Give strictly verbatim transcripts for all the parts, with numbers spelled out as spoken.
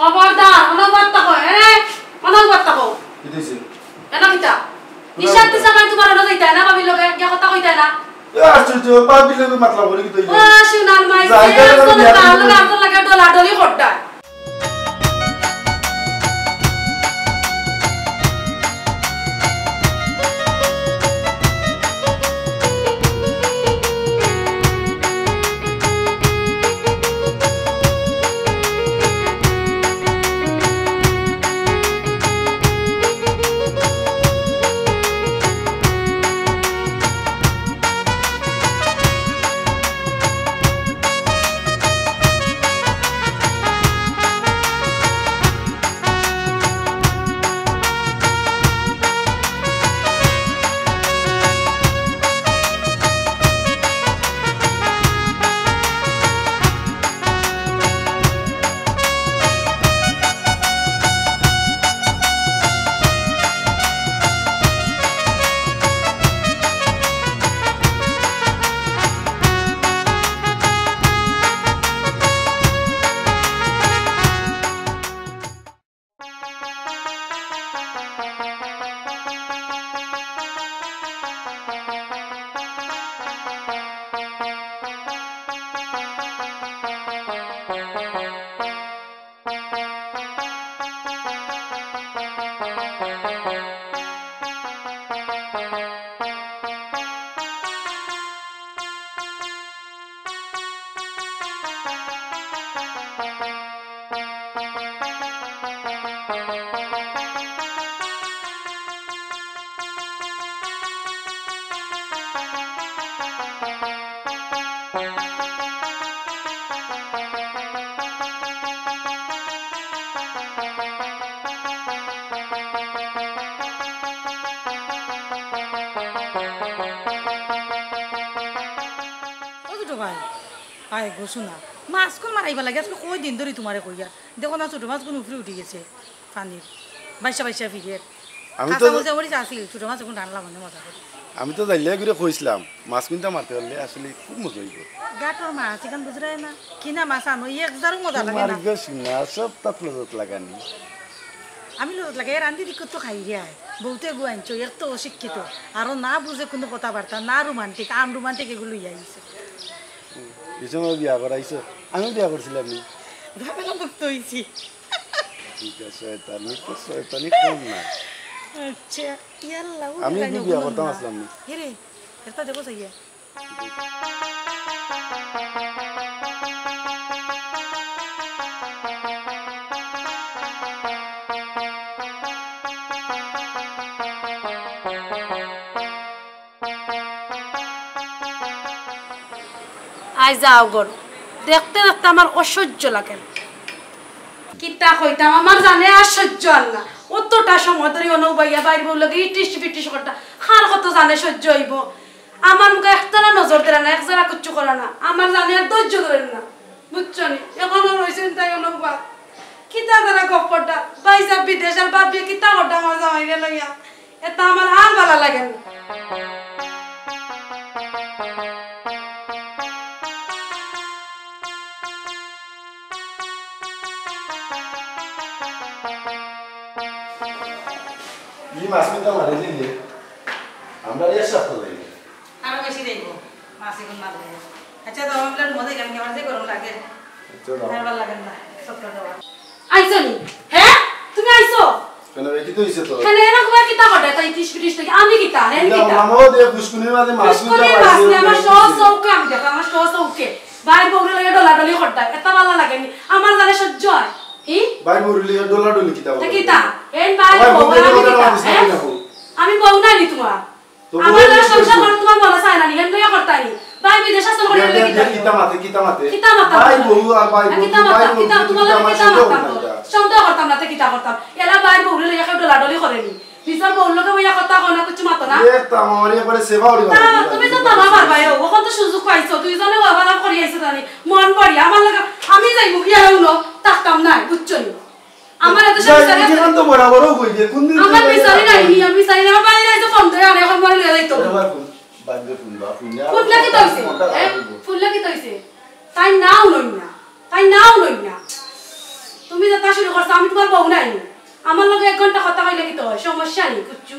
খবরদার, অনবর থাকো, এ, অনবর থাকো। কিতা অইছে? এনো কিতা? নিশা তিশা মারি তুমার অনো যাইতায় না, ভাবির লগে গিয়া কথা কইতায় না। এ আশ্চর্য, ভাবির লগে মাতলাম বলে কিতা অইলো? ও, সোনার মাই, যাই, যে যাই, যাই, আছলো যাই, না, যাই, তার লগে যাই। আছলো লাগে ডলা ডলি করতায়। ও ছোট ভাই, আয় গো সোনা, মাছগুন মারাইবার লাগি আজকে কয় দিন ধরি তুমারে কইয়ার। দেখো না, ছোট মাছগুন উপরে উঠি গেছে পানির, বাইশা বাইশা ফিরের। আমি তো কাঁচা মরিচ আছিল, ছোট মাছ অখন রানলাম অনে মজা করি। আমি তো জানলে ঘুরে কইছিলাম, মাছ কুনটা মারতে পারলে আসলে খুব মজা অইব। গাটর মাছ, ইখান বুঝরায় না, কিনা মাছ আনো, ই এক জারও মজা লাগে না। মারবে সোনা, সব তাত লজত লাগানি। আমি লজত লাগাই, রান্ধি দিকে তো খাই রে আয়। বউতে গু আনছো, এর তো অশিক্ষিত। আরো না বুঝে কুনু কথাবার্তা, না romantic, unromantic এগু লইয়া আইছে। হুম, এই সময় বিয়া করাইছো? আমি বিয়া করছিলাম নি। ঝামেলা মুক্ত অইছি। ঠিক আছে, শয়তানি তো শয়তানি কম না। আচ্ছা, ইয়াল্লা, ও আমি লাইনে বিয়া কোনো করতাম না। আসলাম নি। এরে, এটা দেখো চাইয়া। আই যাও গর, দেখতে দেখতে আমার অসহ্য লাগে। কিতা কইতাম, আমার জানে আর সহ্য আর না। অতটা সময় ধরি অনো বইয়া বাইর বউর লগে ইটিস পিটিস করতা, কার কত জানে সহ্য অইব? আমার মুখে একটানা নজর দেরা না, এক জারা কিচ্ছু করা না, আমার জানে আর ধৈর্য ধরে না, বুঝছো নি? অখনো রইছইন তাই অনো বা। কিতা জারা গপ করতা, ভাইসাব বিদেশ আর ভাবিয়ে কিতা করতা আমার জামাইরে লইয়া, এটা আমার আর ভালা লাগে না। ই মাছ কিতা মারি দিলে, আমরা এর সাথে যাই। আরো বেশি দেখবো, মাছ এখন মারলে। আচ্ছা, তো আমরা মজা এখানে আমার যে গরম লাগে। আচ্ছা, দাও। আর ভালো লাগে না, সত্য দেওয়া। আইছো নি? হ্যাঁ? তুমি আইছো? কেন রে, কিতা অইছে তো? কেন এরা কইয়া কিতা করে? তাই ইটিস পিটিস নাকি? আমি কিতা? হ্যাঁ, আমি কিতা? মামাও দে ফুসকুনির মাঝে মাছ ফুসকুনির মাছ নিয়ে আমার সব চৌকে আমি দেখো, আমার সব চৌকে। ভাইর বউরে লইয়া ডলাডলি করতায়, এটা ভালা লাগে নি। আমার জানে সহ্য অয়। ই? ভাইর বউরে লইয়া ডলাডলি কিতা তা বলে? কিতা? এই ভাইর বউ, আমি কিতা? হ্যাঁ? আমি বউ নায় নি তুমার? তো আমার বউ লগে সংসার করে তুমার মনে চায় না নি, এমন লইয়া করতায় নি। ভাই বিদেশ আসল করে কিতা মাতে, কিতা মাতে? কিতা মাতে? ভাই বউ আর ভাই বউ, কিতা মাতে? কিতা তুমার লগে কিতা মাতে? সন্দেহ করতাম না, তে কিতা করতাম? এলা ভাইর বউরে লইয়া কেউ ডলাডলি করে নি। নিজর বউর লগে বইয়া কথা কও না, কিচ্ছু মাতো না। এ, তামা মারি একবারে সেবা উড়ি তা মারি। তুমি তো তামা পারবায়, অখন তো সুযোগ পাইছো, দুইজনে ওভালাপ করি আইছো জানি, মন ভরি। আমার লগে, আমি যাইমু গিয়া হুনো, থাকতাম নায়, বুঝছো নি? আমার এত যাই, বিচারি আছে। এখন তো বরাবরও কই যে, কোন দিন আমার বিচারি নাই, আমি বিচারি নাই, আমার বাড়ি নাই তো ফোন ধরে আনে, অখন মরে লইয়া যাইতো। এবার কোন, বাদ দে কোন বা, কোন যা, কোন লাগি তো অইছে? কোনটা হ্যাঁ? লাগবে? কোন লাগি তো অইছে? তাই নাও লই না, তাই নাও লই না। তুমি যেতা শুরু করছো, আমি তুমার বউ নায়নি? আমার লগে এক ঘন্টা কথা কইলে কিতা অয়? সমস্যা নি কিচ্ছু?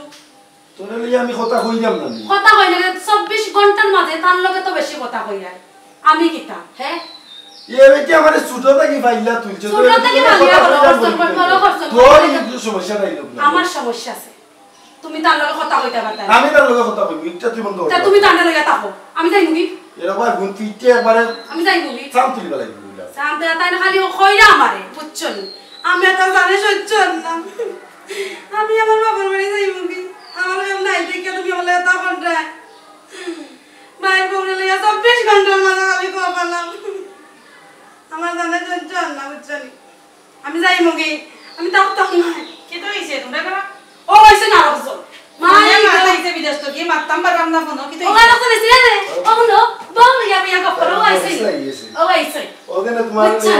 তোরে লইয়া আমি কথা কইরাম না নি? কথা কইলে চব্বিশ ঘন্টার মাঝে তার লগে তো বেশি কথা কইরায়। আমি কিতা, হে? এ বেটি আমারে ছোট থাকি পাইলা তুলছে, ছোট থাকি পালিয়া বড় করছো, বড় করছো। তোর কিন্তু সমস্যা নাই লোক না। আমার সমস্যা আছে। তুমি তার লগে কথা কইতা পারতায় না। আমি তার লগে কথা কইমু, ইটা তুই বন্ধ কর। তা তুমি তার লগে থাকো, আমি যাইমুগি। এরা ভাই বোন তুই ইটা একবারে আমি যাইমুগি। চাম তুলি বেলাই দিবি। চাম তুলি তাই না, খালি ও কইরা আমারে, বুঝছো নি? আমি আর তার জানে সহ্য অর না। আমি আমার বাবার বাড়ি যাইমুগি। আমার কাম নাই দেখিয়া তুমি আমার লগে তা কররায়। মায়ের বউরে লইয়া চব্বিশ ঘন্টার মাঝে খালি কপালাম। আমার জানে সহ্য অর না, বুঝছো নি? আমি যাইমুগি, আমি থাকতাম না। কিতা অইছে তোমরা বেটা? ও অইছে না বুঝছো। মা, এই মাথা তো অইছে বিদেশ তো কি মারতাম পারলাম না ফোনো, কিতা ও অইছে? গান আছে রে রে। ও হুনো, বল ইয়া মিয়া গপ করো, ও আইছে। ও আইছে। ও কেন তোমার বুঝছো?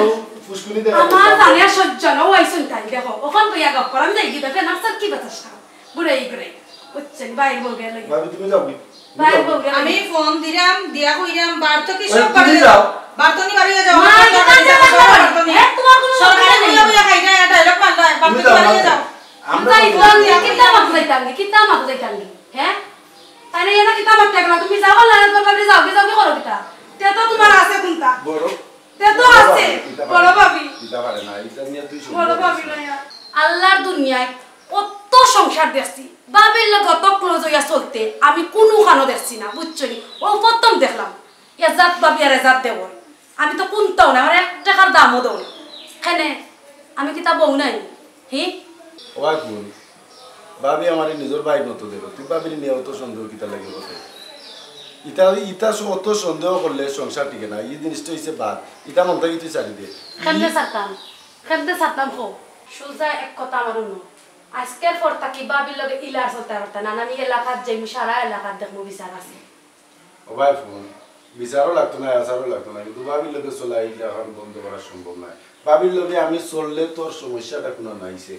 ফুসকুনি দেয়? আমার জানে সহ্য না, ও আইছে তাই দেখো। ওখান তো ইয়া গপ করো, আমি যাই কি দেখে না স্যার কি বাতাস খাও। ঘুরে ঘুরে। বুঝছেন, বাইরে বউ গেল। ভাবি তুমি যাও কি? বাইরে বউ গেল। আমি ফোন দিলাম, দিয়া কইলাম, বার তো কি ওই সব তুমি বাড়ি যাও। যাও। বার তো নি বাড়ি যাও। মা, আমার এটা কাছে যাও, যাও, বাড়ি। বাড়ি। হ্যাঁ, তোমার কোনো সরকারি অসুবিধা নেই। বইয়া বইয়া খাই না, এটা এরকম মারলায়। বার তো তুমি নি যাও, বাড়ি যাও। যাও। আমরা কিতা মাত যাইতাম কি? কিতা মাত যাইতাম কি? হ্যাঁ? তাই না, এটা কিতা মাত থাকলা? তুমি যাও, আল্লাহ রাখো, বাড়ি যাও, কি যাও, কি করো কিতা? তে তো তোমার আছে কোনটা? বড়। তে তো বড় আছে, ভাবি, কিতা বড় পারে? ভাবি। কিতা পারে না, এটা নিয়ে তুই বড় ভাবি লইয়া। আল্লাহর দুনিয়ায় কত সংসার দেখছি, ভাবির লগে অত close হইয়া চলতে আমি কুনুখানো দেখছি না, বুঝছো নি? ও প্রথম দেখলাম। এজাত ভাবি আর এজাত দেওর। আমি তো কুনটাও না, আমার এক টেকার দামও দেও না। কেনে? আমি কিতা বউ নায়? হি? ওই হুন, ভাবি আমারে নিজর ভাইর মতো দেখো, তুই ভাবিরে নিয়া অত সন্দেহ কিতা লাগি করতে? ইতা, ইতা স-, অত সন্দেহ করলে সংসার টিকে না, ই জিনিসটা অইছে বাদ, ইতা মন থাকি তুই ছাড়ি দে। কেমনে ছাড়তাম? কেমনে ছাড়তাম কও? সুজা এক কথা আমার হুনো, আইজকার পর থাকি ভাবির লগে ইলা আর চলতায় পারতায় না, আমি এলাকাত যাইমু, সারা এলাকাত দেখমু বিচার আছে। ও ভাই হুন, বিচারও লাগতো না, আচারও লাগতো না, কিন্তু ভাবির লগে চলা ইলা অখন বন্ধ করা সম্ভব নায়। ভাবির লগে আমি চললে তোর সমস্যাটা কুনু নাইছে।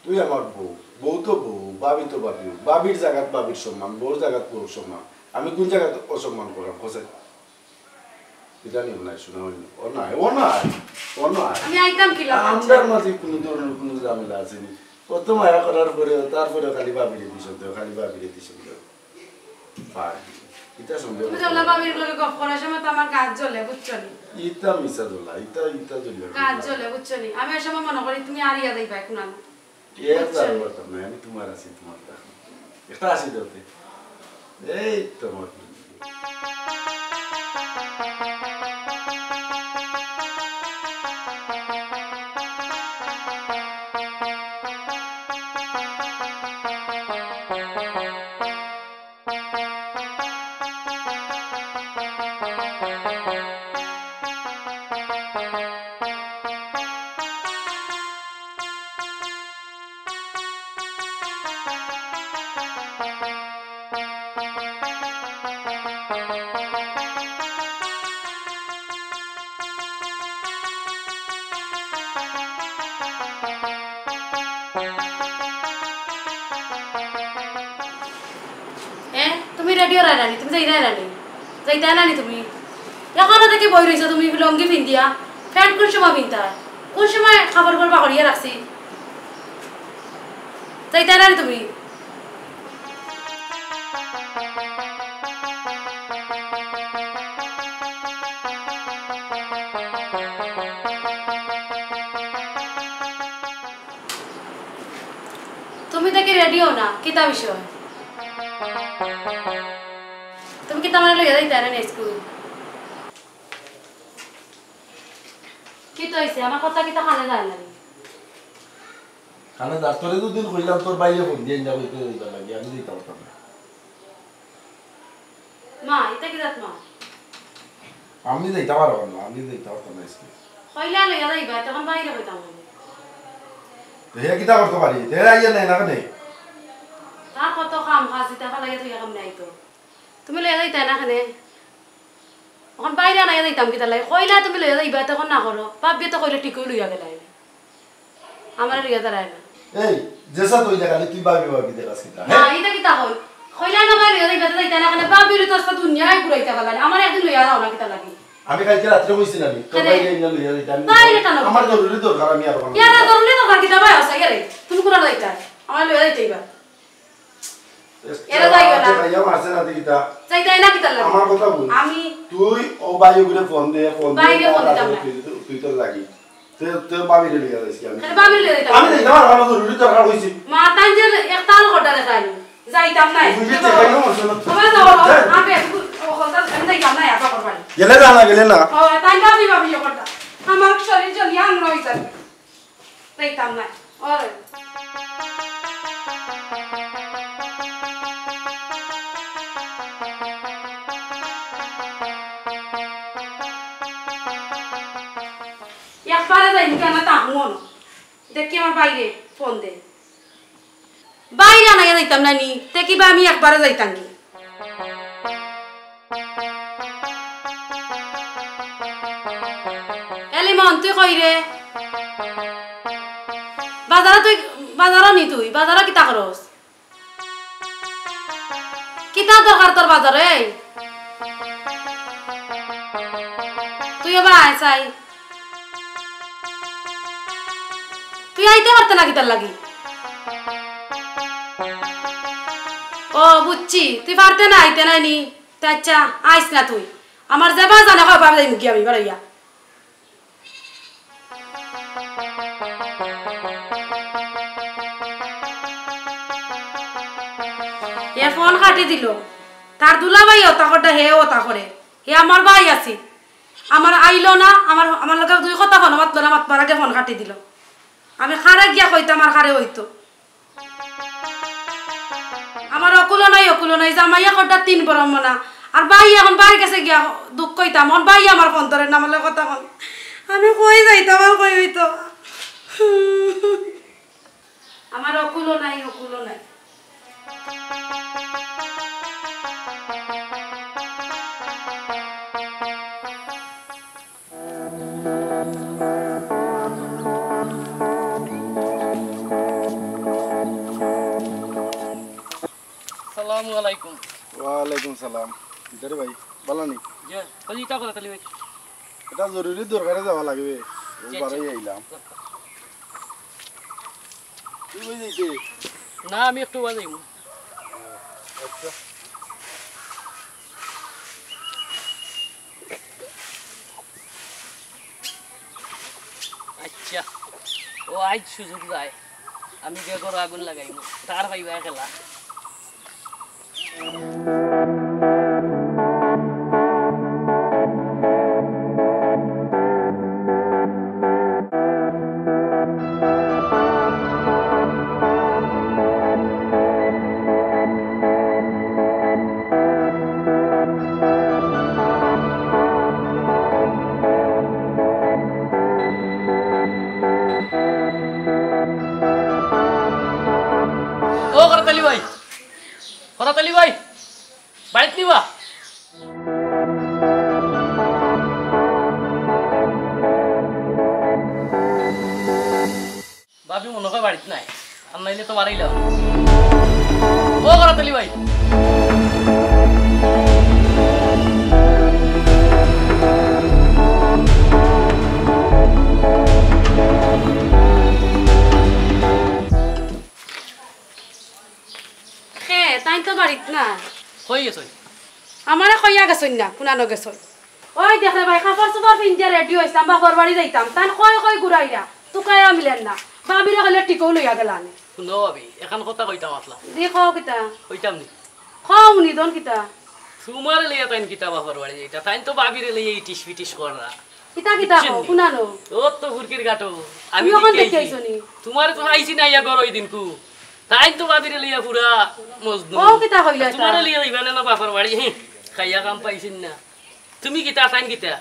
তুই আমার বউ, বউ তো বউ, ভাবি তো ভাবি, ভাবির জাগাত ভাবির সম্মান, বউর জাগাত বউর সম্মান। আমি কুন জাগাত অসম্মান করলাম, হোসেন? ইদানিং নাই, শোনা হয়নি। ও নাই, ও নাই, ও নাই। আমি আইতাম কি লাগাচ্ছে? আমরার মাঝে কুনু ধরনের কুনু ঝামেলা আছে নি। অত মায়া করার পরেও, তারপরেও খালি ভাবিরে দিস, খালি ভাবিরে দিস। ভাই, ইতা সন্দেহ তুমি করতে তো আল্লাহ পারে। ভাবির লগে গপ করার সময় তো আমার গাত জ্বলে, বুঝছো নি? ইতা মিছা জ্বলা, ইতা, ইতা জ্বলে। গাত জ্বলে, বুঝছো নি? আমি ওই সময় মনে করি তুমি হারিয়া যাইবা এখন আমি। এ বুঝছো তার নি? কথা নাই, আমি তোমার আছি, তোমার কথা। একটা আছি যাতে। এই তোমার। এ, তুমি রেডি অইরায় না নি? তুমি যাইরায় না নি? যাইতায় না নি তুমি? অখনো থাকি বই রইছো তুমি লুঙ্গি পিন্দিয়া। প্যান্ট কুন সময় পিনতায়? কুন সময় কাপড় উপর বাগড়িয়া রাখছি? যাইতায় না নি তুমি? তুমি দেখি রেডি অও না, কিতা বিষয়? তুমি কিতা আমারে লইয়া যাইতায় না নি স্কুল? কিতা অইছে? আমার কথা কিতা কানে যায় না নি? কানে যার তোরে দুদিন কইলাম তোর ভাইয়ে ফোন দিয়া ইন্দা কইতে যাইবার লাগি, আমি যাইতাম পারতাম না। মা, ইতা কিতা মা? আমি যাইতাম পারতাম না, আমি যাইতাম পারতাম না স্কুল। কইলা লইয়া যাইবা, তখন বাইরে কইতাম আমি। তো হে কিতা করতে পারি? তে আইয়া নাই না কেনে? তার কত কাম কাজ, ইতা ফালাইয়া তুই এখন নাই তো। তুমি লইয়া যাইতায় না কেনে? অখন বাইরে আনাইয়া যাইতাম কিতার লাগি? কইলা তুমি লইয়া যাইবা, তখন না করো। ভাবিয়ে তো কইলে ঠিকই লইয়া গেলায়। আমারে লইয়া দাঁড়ায় না। এই, যেসা তুই দেখালি, তুই ভাবি ভাবি দেখাস কিতা, না, হ্যাঁ? ইতা কিতা কই? কইলা না বাইরে লইয়া যাইবা, তো যাইতায় না কেনে? ভাবিরে তো আস্তা দুনিয়ায় ঘুরাইতা পারলায় না। আমারে একদিন লইয়া যাও না কিতার লাগি? আমি কালকে রাত্রে কইছি না আমি, তোর কেনে? বাইরে ইন্না লইয়া যাইতে আমি বাইরে কেন? আমার জরুরি দরকার, আমি আর পারবো না। ইয়ারে জরুরি দরকার কিতা ভাই আছে ইয়ারে? তুমি কুনানো যাইতায়? আমারে লইয়া যাইতায় বা। এরা যাইও না। আচ্ছা, ভাইয়া মারছে না দেখি তা। যাইতায় না কিতার লাগি? আমার কথা বল। আমি তুই ও ভাই ওগুলো ফোন দে, ফোন দে, বাইরে ফোন দিতাম না। তুই, তুই তোর লাগি। তুই, তুই ভাবিরে লইয়া যাইস কি আমি? আরে ভাবিরে লইয়া যাইতাম। আমি যাইতাম, আমার জরুরি দরকার হইছে। মা, তাই যে একটা আলো ঘটা দেখাইলো। যাইতাম না। তুই যে দেখাইলো মারছে না। সবাই যাও, যাও। যাই। আগে একটু ও কথা আমি যাইতাম না, একা করবানি। গেলে যা না, গেলে না। ও, তাই ভাবি, ভাবি, ও কথা। আমার শরীর জ্বলিয়া আংরা হইতাম। যাইতাম না। ওই। একবারে যাইমু কেনে তা হুনো। দেখি আমার বাইরে ফোন দে। বাইরে আনাইয়া যাইতাম না নি, তে কিবা আমি একবারে যাইতাম নি। এ লিমন, তুই কই রে? বাজারো তুই, বাজারো নি তুই? বাজারো কিতা করস? কিতা দরকার তোর বাজারো? এই, তুই এবার আয় চাই। তুই আইতে পারতে না কিতার লাগি? ও, বুঝছি, তুই পারতে না, আইতে নাই নি। তে আচ্ছা, আইস না তুই। আমার যেবা জানে কয় পাবে যাই মুখি আমি বাড়াইয়া। এ ফোন কাটি দিল। তার দুলাভাই ওতা করে, হে ওতা করে। হে আমার ভাই আছে। আমার আইলো না, আমার, আমার লগে দুই কথা ফোন মাতলো না, মাতবার আগে ফোন কাটি দিল। আমি কারে গিয়া কইতাম আর কারে হইতো। আমার অকুলো নাই, অকুলো নাই, জামাইয়ে কটা তিন বরম না। আর ভাই এখন ভাইর গেছে গিয়া দুঃখ কইতাম, এখন ভাই আমার ফোন ধরে না, আমার লগে কথা কন। আমি কই যাইতাম আর কই হইতো। আমার অকুলো নাই, অকুলো নাই। সালামু আলাইকুম। ওয়ালাইকুম সালাম। কিতা রে ভাই, ভালা নি? জি, ওই ইটা করতালি ভাই। এটা জরুরি দরকারে যাওয়া লাগবে। ও জি, জি। বারোই আইলাম। তুই কই যাইতে? না, আমি একটু বাদে যাইমু। আচ্ছা। আচ্ছা, ও আইজ সুযোগ যায়, আমি বেগর আগুন লাগাইমু, তার পাইবা খেলা। ও করতালি ভাই, করতালি ভাই, বাড়িত নিবা? ভাবি মনে হয় বাড়িত নাই, আর নাইলে তো বাড়াইলাম। ও করতালি ভাই। হে, তাইন তো বাড়িত না। কই গেছইন? আমারে কইয়া গেছইন না, কুনানো গেছইন। ওই দেখ রে ভাই, কাপড় চোপড় পিন্দিয়া রেডি অইছলাম, বাপর বাড়ি যাইতাম। তান কই কই ঘুরাইরা, তুকাইয়া মিলের না। ভাবিরে কইলে টিকও লইয়া গেলা নে। হুনো ভাবি, এখান কথা কইতাম আছলাম। দি কও কিতা? কইতাম নি। কও নি দন কিতা? তুমারে লইয়া তাইন কিতা বাপর বাড়ি যাইতা? তাইন তো ভাবিরে লইয়া ইটিস পিটিস কররা। কিতা কিতা বুঝছেন কও, নি? কুনানো? ও তো ফুরকির গাটো। আমি তুমি অখন দেখি দেখি আইছি। আইছো নি? তুমারে তো আইছি না ইয়া ঘর ওই দিনকু। তাইন তো ভাবিরে লইয়া পুরা মজনু। ও কিতা কইলা তা? তুমারে লইয়া যাইবা না, না বাপর বাড়ি? হি, খাইয়া কাম পাইছইন না। তুমি কিতা, তাইন কিতা?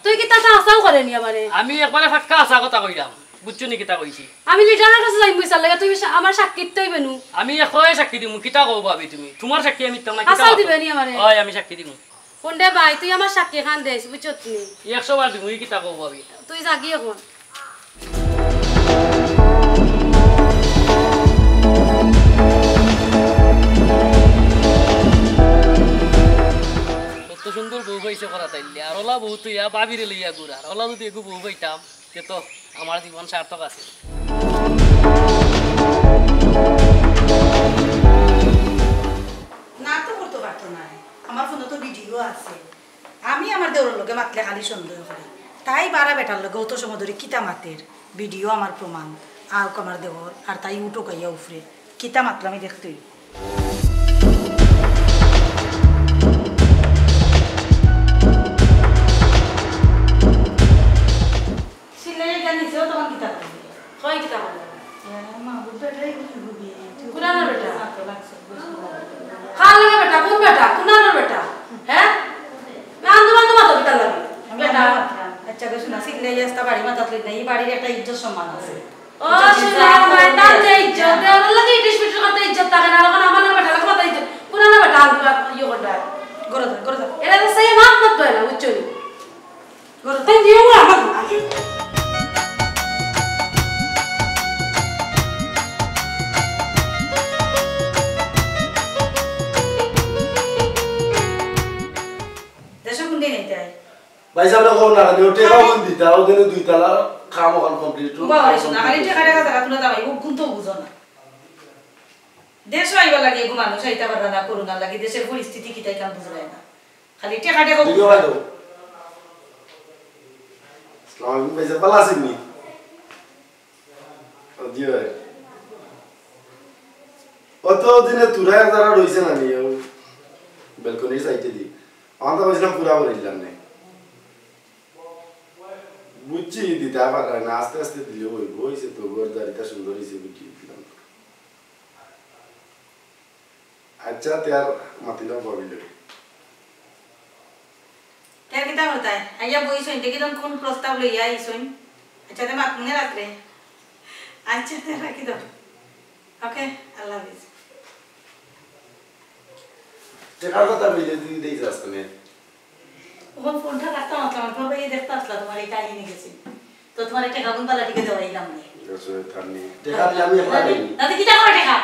তুই কিতা তা আশাও করে নি আমারে? আমি একবারে ফাক্কা আশা কথা কইলাম। বুঝছো নি কিতা কইছি? আমি লিডারর কাছে যাইমু ইসার লাগি, তুই সা-, আমার সাক্ষী দিতে অইবে নু। আমি এখনই সাক্ষী দিমু, কিতা কও ভাবি তুমি? তুমার সাক্ষী আমি দিতাম না, কিতা আশাও মাতো? দিবে নি আমারে? অয়, আমি সাক্ষী দিমু। কোনটা ভাই, তুই আমার সাক্ষী খান দেস, বুঝছত নি? একশো বার দিমু, ই কিতা কও ভাবি? তুই জাগি এখন। কত সুন্দর বউ পাইছে করা তাইলে, আর ওলা বউ তুইয়া ভাবিরে লইয়া ঘুরার, অলা যদি এগু বউ পাইতাম, তে তো আমার জীবন সার্থক আছিল। না তো করতো পারতো নায়, আমার ফোনো তো ভিডিও আছে। আমি আমার দেওরর লগে মাতলে খালি সন্দেহ করি। তাই বারা বেটার লগে অত সময় ধরি কিতা মাতের, ভিডিও আমার প্রমাণ। আউক আমার দেওর, আর তাই উঠউক আইয়া উফরে। কিতা মাতলো আমি দেখতে অইবো। সিলাই এটা নিচেও তখন কিতা করবি? কই কিতা করবি? এ, মা, বুঝবে, এটাই বুঝবি। কুনানোর বেটা? কার লগে বেটা? কোন বেটা? কুনানোর বেটা? হ্যাঁ? না, আন্দু বান্দু মাতো কিতা লাগে? আমি বেটা। আন্দু মাতলাম। আচ্ছা, গো, শোনা, সিলাই আস্তা বাড়ি মাথাত লই না, এই বাড়ির একটা ইজ্জত সম্মান আছে। ও, ইজ্জত শোনা, আছে, আমার তার যে ইজ্জত, হ্যাঁ। দেওয়ার লাগি ইটিস পিটিস করতে ইজ্জত থাকে না, এখন আমার লগে বেটা লগে মাতো ইজ্জত। কুনানোর বেটা, আন্দু বা-, ইয়ে করবে। গরো ধর, গরো ধর। এরা তো সেই মাত মাত দেয় না, বুঝছো নি? গরো, তাই নিয়ে ওরা আমার আগে। দেশো কোন দিন এইটাই? ভাই সাহেব, কও না, খালি ও টেকা খালি কোন দিতা, ও দিনে দুই তালা কাম ওখান complete। বাবা, শোনা, খালি টেকা টেকা তারা তুলে দাও, ও গুণ তো বুঝো না। দেশো আইবার লাগি এগু মানুষ আইতা পাররা না, করোনার লাগি দেশের পরিস্থিতি কিতা ইখান বুঝরায় না। খালি টেকা টেকা দিও ভাই দাও। আসসালামু আলাইকুম ভাই সাহেব, ভালা আছইন নি? জি ভাই। অত দিনে তুরা এক জারা রইছে না নি, ও বেলকনির সাইডে দি। আমার তো কইছিলাম পুরা করিলাম নে। বুঝছি, দিতা পাররা না, আস্তে আস্তে দিলে অইবো, অইছে তো, ঘর দাড়িটা সুন্দর অইছে, বুঝছি দিলাম। আচ্ছা, তে আর মাতিলাম ভাবির লগে। তে আর কিতা করতায়? আইয়া বইছইন, দেখি তখন কোন প্রস্তাব লইয়া আইছইন। আচ্ছা, তে মাতমুনে রাত্রে। আচ্ছা, তে রাখি দাও। ওকে, আল্লাহ হাফিজ। টেকার কথা কইলে তুই দেই যাস কেনে? ওখান ফোনটা রাখতাম, আসলাম, আমার বাবা এই দেখতে আসলা, তোমার এই কাহিনী গেছে। তো তোমার একটা গাবন বালা টিকে দেওয়া ইলাম নে। ঠিক আছে, তার নেই। টেকা দিলে আমি একলা দেই। না, তো কিতা করো টেকা?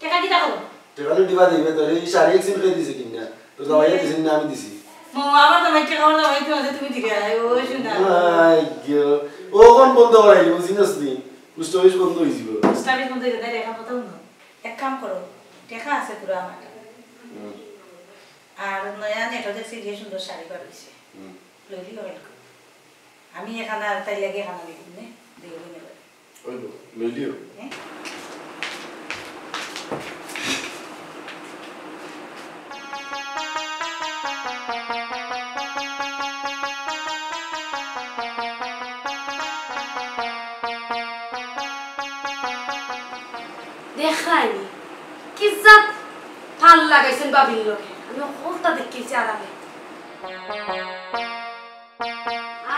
টেকা কিতা করো? টেকা তো দিবা দিবে, তোর এই শাড়ি এক সিল করে দিছে কিনা? তোর জামাইয়ে দিছে না, আমি দিছি। মো, আমার জামাই টেকা, আমার জামাই তো আছে, তুমি দিবে, আয়, ও শোনা। I go. ও কোন বন্ধ করাই, বুঝিস নি? পোস্ট অফিস বন্ধ হয়ে যাবে। পোস্ট অফিস বন্ধ হয়ে যাবে, টেকা কত বন্ধ? এক কাম করো, টেকা আছে পুরা আমার। হুম। আর নয়া নেটও দেখছি যে সুন্দর শাড়ি বার হইছে। হুম। লইলি অইল। আমি এখান আর তাই লাগে এখান আমি দিমু নে, দুই বোনে লই। অইবো, লইলিও। হ্যাঁ? দেখরায়নি, কি জাত ফাল লাগাইছইন ভাবির লগে। আমি হকলতা দেখিছি আড়ালে।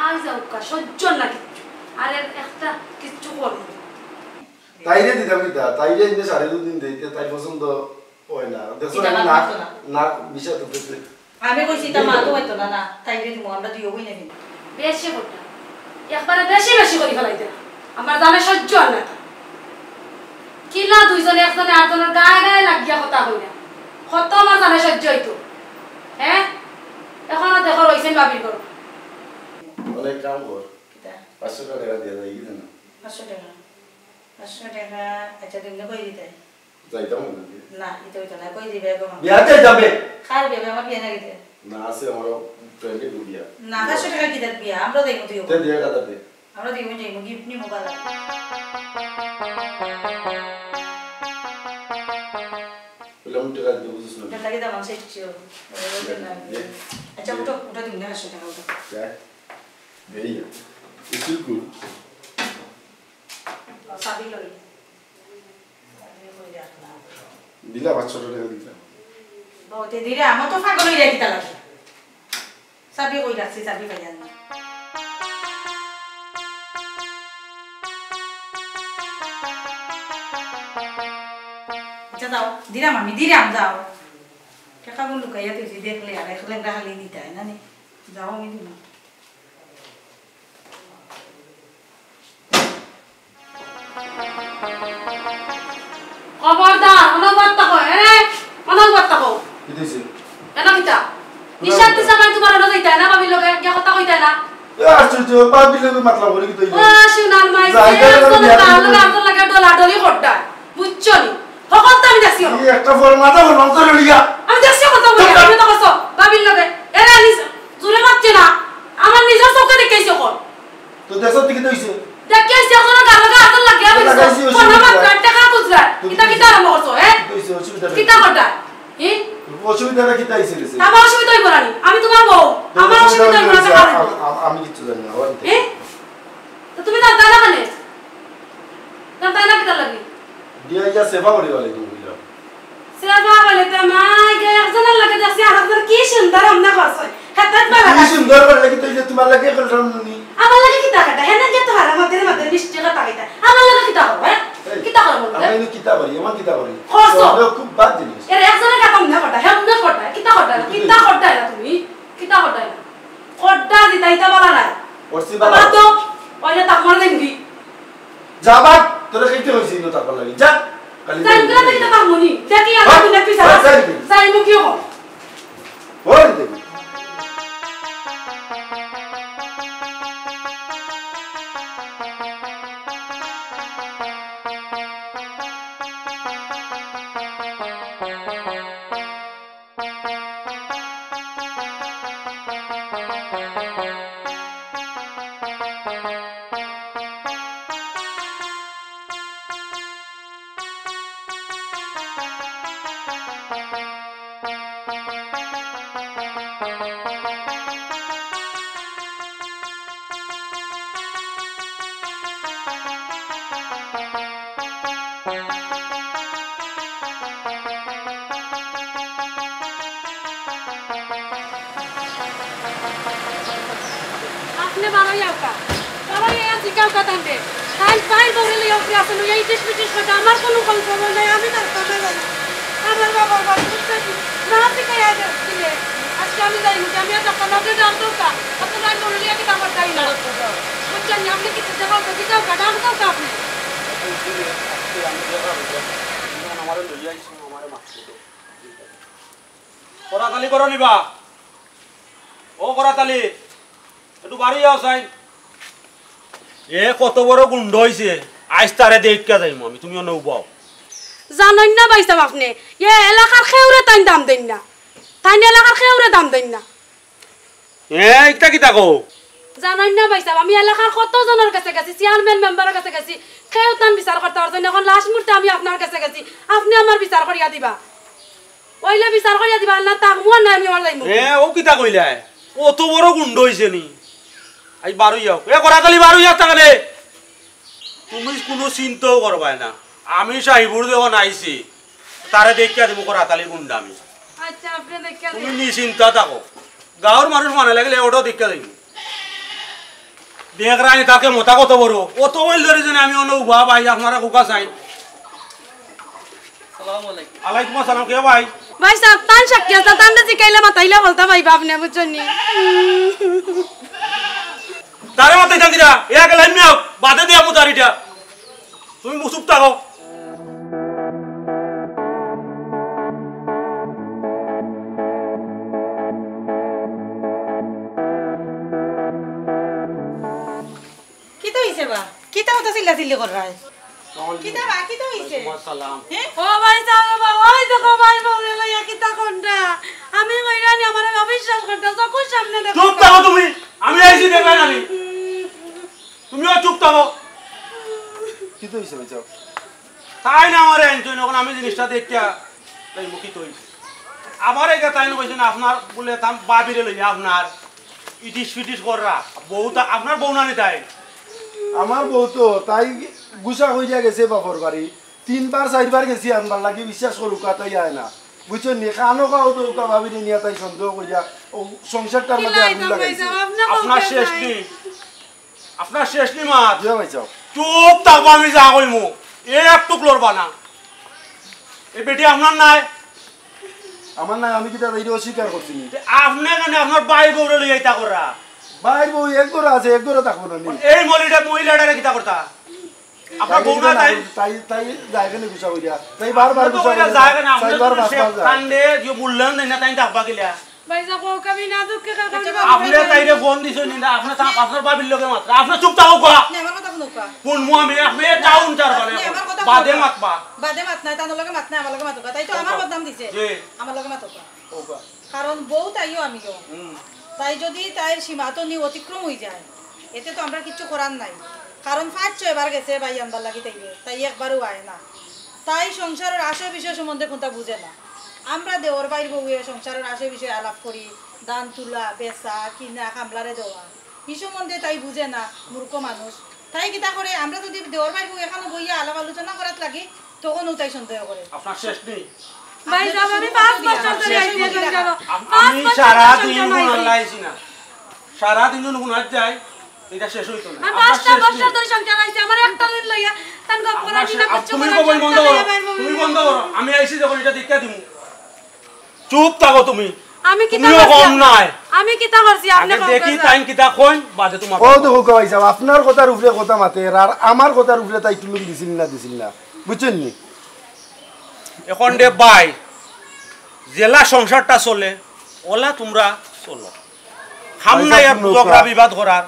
আই যাউক্কা, সহ্য না কিচ্ছু। আর এর একটা কিচ্ছু করবো না। তাইরে দিতাম কিতা? তাইরে এমনি সাড়ে দুই দিন দেইতে, তাই পছন্দ অয় না। দেখছো কিতা না, মাত না, মাতো না? না, বিষয় তো বুঝলে। আমি কইছি, ইতা মাতো অইতো না, না, তাইরে দিমু, আমরা দুইও বইনে দিমু। বেশি কথা। একবারে বেশি বেশি করি ফেলাইতে না। আমার জানে সহ্য আর না। কিলা দুইজনে একজনে আরজনর গায়ে গায়ে লাগিয়া কথা কইরা। কত আমার জানে সহ্য অইতো। হ্যাঁ? এখনো দেখো রইছেন ভাবির ঘর। অনেক কাম কর। কিতা? পাঁচশো টেকা দিয়া যাই, কি জানো? পাঁচশো টেকা? পাঁচশো টেকা, আচ্ছা, তুমি কই দিতে? যাইতাম না। না, ইতা অইতো না, কই দিবে গো? বিয়া যাইতাম বে। কার বিয়া? আমার বিয়া না কিতা? না, আছে আমার ফ্রেন্ডের বিয়া। না, পাঁচশো টেকা কিতার বিয়া? আমরা যাইমু তুই। তে দিয়া কথা দে। আমরা দুই বোন যাইমু, গিফট নিমু বালা। বললাম, টেকা দিতে বুঝিস না। এটা লাগে দাম আছে, ইচ্ছে হবে। ওই যে না। দে। আচ্ছা, উঠো, উঠো, দিন না, পাঁচশো টেকা উঠো। যা। এই, স্কুল। ও, চাবি লই। দিলা, পাঁচশো টেকা দিলা। বউতে দিলে, আমার তো পাগল হইয়া কিতা লাগে। চাবি কই রাখছি, চাবি পাইয়ার না। আচ্ছা, যাও, দিলাম আমি, দিলাম, যাও। টেকাগুন লুকাইয়া থইছি, দেখলে আর এক লেংড়া খালি নিতায় না নি? যাও, আমি দিলাম। খবরদার, অনবর থাকো, এরে, অনবর থাকো। কিতা অইছে? এনো কিতা? নিশান্তি জামাই তোমার হলো যাইতায় না, ভাবির লগে গিয়া কথা কইতায় না। এ আশ্চর্য, ভাবির লগে মাতলাম করি কিতা অইলো? ও সোনার মাই, যাই, যে যাই, একজন যাই, তার লগে যাই। একজন লাগে ডলাডলি করতা, বুঝছো নি? হকল তো আমি দেখছি। এই একটা ফল মাথা ফল মাথা লড়িয়া। আমি দেখছি কত বলি, চুপ কর। আমি তো কইছো, ভাবির লগে। এরা নিজ-, জোরে মাতছে না, আমার নিজের চোখে দেখেছি কখন। তো দেখো তো কিতা অইছে? দেখি আইছি, এখন গালো গা আতর লাগে, আমি তো লাগাইছি, অসুবিধা কোন নাই। মাত কাটতে খা বুঝলা? তো কিতা, কিতা আরম্ভ করছো, হ্যাঁ? কিতা অইছে, অসুবিধা নাই। কিতা করতা? হি? অসুবিধাটা কিতা অইছে গেছে? আমার অসুবিধা অইব না নি? আমি তোমার বউ। তো আমার অসুবিধা অসুবিধা অইব না, অইছে, দেখা আ-, লাগবো। আ-, আমি কিচ্ছু জানি না, আমার হে? তো তুমি জানতা না কেনে? জানতা না কিতা লাগি? দিয়া ইয়া সেবা করিবা লাগি তুমি কইলাম। সেবা বলে তো মাই গে, একজনের লগে দেখছি, আরেকজন কি সুন্দর আমনা করছে। হেতাত বালা কি লাগছে। সুন্দর করে লাগি তো এই যে তোমার লগে করলাম নি। আমার লগে কিতা কথা? হেনে গিয়া তো হারা মাতের মাতের মিষ্টি কথা কইতা। আমার লগে কিতা করবো, হ্যাঁ? এই, কিতা করবো, আমরা হ্যাঁ? কিন্তু কিতা করি, এমন কিতা করি? করছো। তো আমরা খুব বাদ জিনিস। এর একজনের কথা আমনা কথা, হে আমনা কথা, কিতা কথা, কিতা কিতা করি? কথা না তুমি? কিতা কথা না? কথা দিতা ইতা বলা নাই। করছি বালা। বাদ দাও, ওইটা তাকমার দেন কি? যা বাদ, তোরে খাইতে হইছে ইনো তাকবার লাগি। যা, খালি যাই দেন। গেলে তো ইতা তাকমুনি। দেখি আমার ভাই, দিনের পিছে ভাই, আছে। যাই দেন। যাই মুখী হও। ওই দেন। আপনে বারোই আউকা, বারোই আইয়া জিকাউকা তানরে। তাইন বাইর বউরে লইয়া উপরে আছইন, লইয়া ইটিস পিটিস কথা, আমার কুনু খোঁজ খবর নাই, আমি তার কাছে যাই। আমার বাবার বাড়ি বুঝতে কি? না শিখাইয়া দিলে। আজকে আমি যাই মুখে, আমি আর দোকান আপনি জানতো কা? আপনি বাইর বউরে লইয়া কিতা করতাই না? বুঝছেন নি? আপনি কি চিন্তা করতে কি যাও কা? ডাক দাও কা আপনি? আমারে লইয়া আইসো, আমারে মারতে তো। করাতালি করো নি বা? ও করাতালি, একটু বাড়ি যাও চাই। এ কত বড় গুন্ডা অইছে, আইজ তারে দেখিয়া যাইমু আমি, তুমি অনো উবাও। জানইন না ভাইসাব আপনে, এ এলাকার কেউরে তাইন দাম দেইন না, তাইন এলাকার কেউরে দাম দেইন না। এ, ইটা কিতা কও? জানইন না ভাইসাব, আমি এলাকার কত জনর গেছে গেছি, চেয়ারম্যান মেম্বারর গেছে গেছি, কেউ তান বিচার করতা পারছইন না। এখন লাস্ট মুহূর্তে আমি আপনার গেছে গেছি, আপনে আমার বিচার করিয়া দিবা। অইলে বিচার করিয়া দিবা, আর না থাকমু আর না আমি অনো যাইমু। এ, ও কিতা কইলায়? কত বড় গুন্ডা অইছে নি? আই বারোই আউক। এ, করাতালি বারোই আউক তাকালে। তুমি কুনু চিন্তাও করবায় না। আমি সাহিবুর যখন আইছি, তারে দেখিয়া দিমু করাতালি গুন্ডা আমি। আচ্ছা, আপনে দেখিয়া তুমি দিন। নিশ্চিন্তা থাকো। গাঁওর মানুষ মানে লাগলে ওটাও দেখিয়া দিমু। দেখ রানি তাকে মোটা কত বড়। অত মাইল ধরি যেন আমি অনো উবা ভাই, আপনারা কুকা চাই। সালাম আলাইকুম। আলাইকুম আসসালাম, কে ভাই? ভাইসাব, তান সাক্ষী আছে, তানরে জিকাইলে মাতাইলে বলতা পাইবা আপনে, বুঝছইন নি? তারে মাতাইতাম কিতা? এ আগে লাইন নিও, বাদে দিয়া মুতারিটা। তুমি মুখ চুপ থাকো। কিতা অইছে বা? কিতা অত চিল্লাচিল্লি কররায়? আসসালামু আলাইকুম। কিতা বা? কিতা অইছে? ওয়ালাইকুম আসসালাম। হে? ও ভাইসাব, বাবা, ওই দেখো ভাই বউরে লইয়া কিতা কররা। আমি কইরানি আমারে অবিশ্বাস করতা, চকুর সামনে দেখো। চুপ থাকো তুমি। আমি আইছি দেখরায় না নি। তুমিও চুপ থাকো। কিতা অইছে ভাইসাব? তাইন আমারে আনছইন, অখন আমি জিনিসটা দেখিয়া তাই মুখিত অইছি। আমারে গিয়া তাইন কইছইন, আপনার বুলে তান ভাবিরে লইয়া আপনার ইটিস ফিটিস কররা, বউ তা, আপনার বউ নানি তাইন? আমার বউ তো, তাই গুছা কইরা গেছে বাপর বাড়ি। তিনবার চাইরবার গেছি আনবার লাগি, বিশ্বাস করুক্কা, তাই আয় না। বুঝছইন নি? কানো কাও তো উকা ভাবিরে নিয়া তাই সন্দেহ কইরা, ও সংসারটার মাঝে আগুন লাগাইছে। আপনার শেষ নি। আপনার শেষ নি মাত? জি ভাইসাব। চুপ থাকবা, আমি যা কইমু। এক টুক লড়বা না। এই বেটি আপনার নায়? আমার নায়, আমি কিতা তাইরে অস্বীকার করছি নি? তে আপনে কেনে আপনার ভাইর বউরে লইয়া ইতা কররা? ভাইর বউ এক ঘরো আছে, এক ঘরো থাকবো না নি? এই মলিটা, মহিলাটারে কিতা করতা? আপনার বউ না তাই? তাই, তাই যায় কেনে গুছা কইরা? তাই বারবার গুছা কইরা, যায় কেনে? আপনে চাইরবার তো পাঁচবার যায়। কান্দে, যে মূল্যায়ন দেয় না, তাই থাকবা কিলা? ভাইসাব, ও কবি না দুঃখে কে কবি আপনি তাইরে ফোন দিছইন নি না, আপনি তা আপনার ভাবির লগে মাতরা। আপনি চুপ থাকউক্কা। আপনি আমার কথা হুনউক্কা। কোন মুয়া আমি আপনি টাউন চার বারে। আপনি আমার কথা বাদে হুনউক্কা। মাতবা। বাদে মাত নাই, তার লগে মাত নাই, আমার লগে মাতউক্কা। তাই তো আমার বদনাম দিছে। জি। আমার লগে মাতউক্কা। ওবা। কারণ বউ তাইও আমিও। হুম। তাই যদি তাইর সীমাত নি অতিক্রম অই যায়, এতে তো আমরার কিচ্ছু করার নাই। কারণ পাঁচ ছয় বার গেছে ভাই আনবার লাগি তাইরে, তাই একবারও আয় না। তাই সংসারর আশয় বিষয় সম্বন্ধে কুন্তা বুঝে না। আমরা দেওর ভাইর বউয়ে সংসারর আশয় বিষয় আলাপ করি, ধান তুলা, বেচা, কিনা, কামলারে দেওয়া, ই সম্বন্ধে তাই বুঝে না, মূর্খ মানুষ। তাই কিতা করে, আমরা যদি দেওর ভাইর বউ এখানো বইয়া আলাপ আলোচনা করাত লাগি, তখনও তাই সন্দেহ করে। আপনার শেষ নেই। ভাইসাব, আমি পাঁচ বছর ধরি আইছি এই সংসারো। আমি সারা দিন গুনার লাইছি না, সারা দিন গুনার যাই, এটা শেষ হইতো না। আমি পাঁচটা বছর ধরি সংসার আইছি, আমার একটা দিন লইয়া তান গপ করার দিন না, কিচ্ছু তুমি করার কবল দিন বন্ধ না, করো, ভাই, ভাই, তুমি ভাই। বন্ধ করো। আমি আইছি যখন এটা দীক্ষা দিমু। চুপ থাকো তুমি। আমি কিতা তুমিও করছি? কম নাই। আমি কিতা করছি? আপনি আগে কম দেখি করছেন। তাইন কিতা কইন, বাদে তোমার ও দেখো ভাইসাব, আপনার কথার উপরে কথা মাতে, আর আমার কথার উপরে তাই টুলুম দিছিল না দিছিল না, বুঝছইন নি? এখন রে ভাই, যেলা সংসারটা চলে, ওলা তোমরা চলো। খাম নাই আর ঝগড়া বিবাদ করার।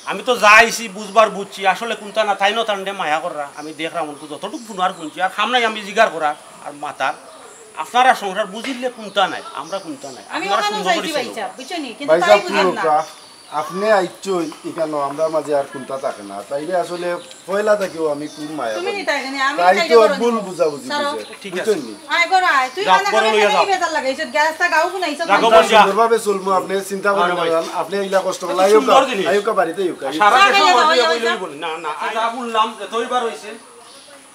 আমি তো যা আইছি বুঝবার বুঝছি, আসলে কুন্তা না, তাইনও তানরে মায়া কররা। আমি দেখরাম অনকু যতটুক হুনার হুনছি, আর খাম নাই আমি জিগার করার আর মাতার। আপনারা সংসার বুঝিলে কুন্তা নাই, আমরা কুন্তা নাই। আমি আপনারা ওখানেও সুন্দর করে যাইছি চলো। ভাইসাব, বুঝছইন নি? কিন্তু ভাইসাব তাই বুঝেন না। হুনউক্কা, আপনি আইছইন ইখানো, আমরার মাঝে আর কুন্তা থাকে না। তাইলে আসলে পয়লা থাকিও আমি খুব মায়া তুমি করি। নি তাই জানি, আমি তাই তাই তো করি। ভুল বুঝাবুঝি সারা বুঝে, ঠিক আছে। বুঝছইন নি? আয় করো, আয়। তুই যাও, খানা পরে খানা লইয়া খেলে যাও। বেজার লাগে, এই যে গ্যাসটা গাও কোন আইছো? রাখো, আমরা বল যা। সুন্দরভাবে চলবো, আপনি চিন্তা করবেন আরে ভাই। না। আপনি আইলা কষ্ট করলে এত আইউক্কা, সুন্দর জিনিস। আইউক্কা বাড়িতে আইউক্কা। আর সারা সারা দেশে খাইয়া আমার যাও, বইলে যাও। হইব না। না, না, আচ্ছা, যা বললাম যে দুইবার হইছে,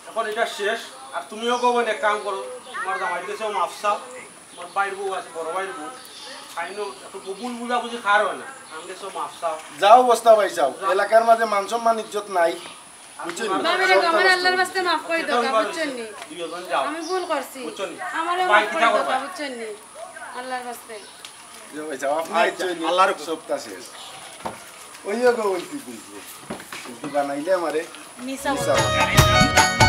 এখন এটা শেষ। আর তুমিও গো বোন এক কাম করো, তোমার জামাইর কাছেও মাফ চাও, তোমার ভাইর বউ আছে, বড় ভাইর বউ, তাইনও একটু ভুল বুঝাবুঝি কার হয় না, আমার কাছেও মাফ চাও। যা অবস্থা ভাইসাব, এলাকার মাঝে মান সম্মান ইজ্জত নাই, বুঝছইন নি? বাবা রে, আমার আল্লাহর ওয়াস্তে মাফ করি দেও, বুঝছইন নি? দুইজন যাও। আমি ভুল করছি। বুঝছো নি? আমারে ভাই, মাফ কিতা করি দেও, করবা? বুঝছইন নি? আল্লাহর ওয়াস্তে। যে ভাইসাব, আপনি আচ্ছা, আইছইন নি, আল্লাহর হুকুম। সবটা শেষ। ওইও গো বলছি কিন্তু। কিন্তু বানাইলে আমারে মিছা মিছা বলো। বলে।